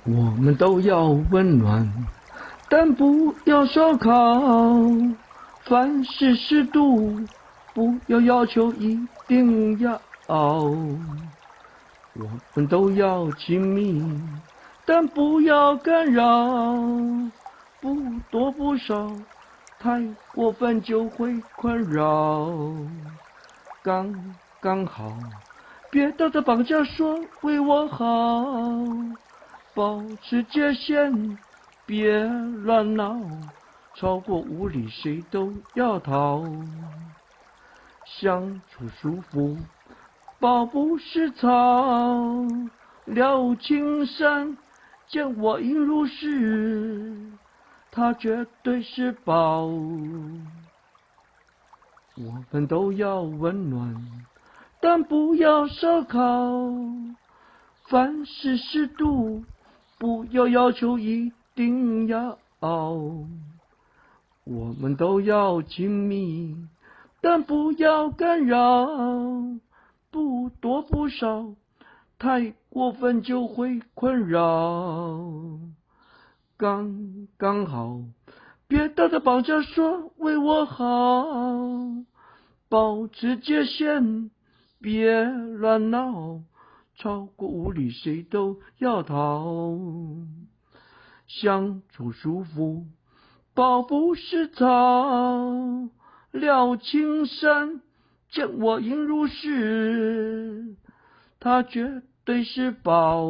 我們都要溫暖，但不要燒烤。凡事適度，不要要求一定要。我們都要親密，但不要干擾。不多不少，太過分就會困擾。剛剛好，別道德綁架說為我好。保持界限，別亂鬧，超過5里誰都要逃。相處舒服，寶不是草。廖青山見我應如是，他絕對是寶。我們都要溫暖，但不要燒烤。凡事適度，不要要求一定要。我們都要親密，但不要干擾。不多不少，太過分就會困擾。剛剛好，別道德綁架說為我好。保持界限，別亂鬧，超過5里誰都要逃。相處舒服，寶不是草。廖青山見我應如是，他絕對是寶。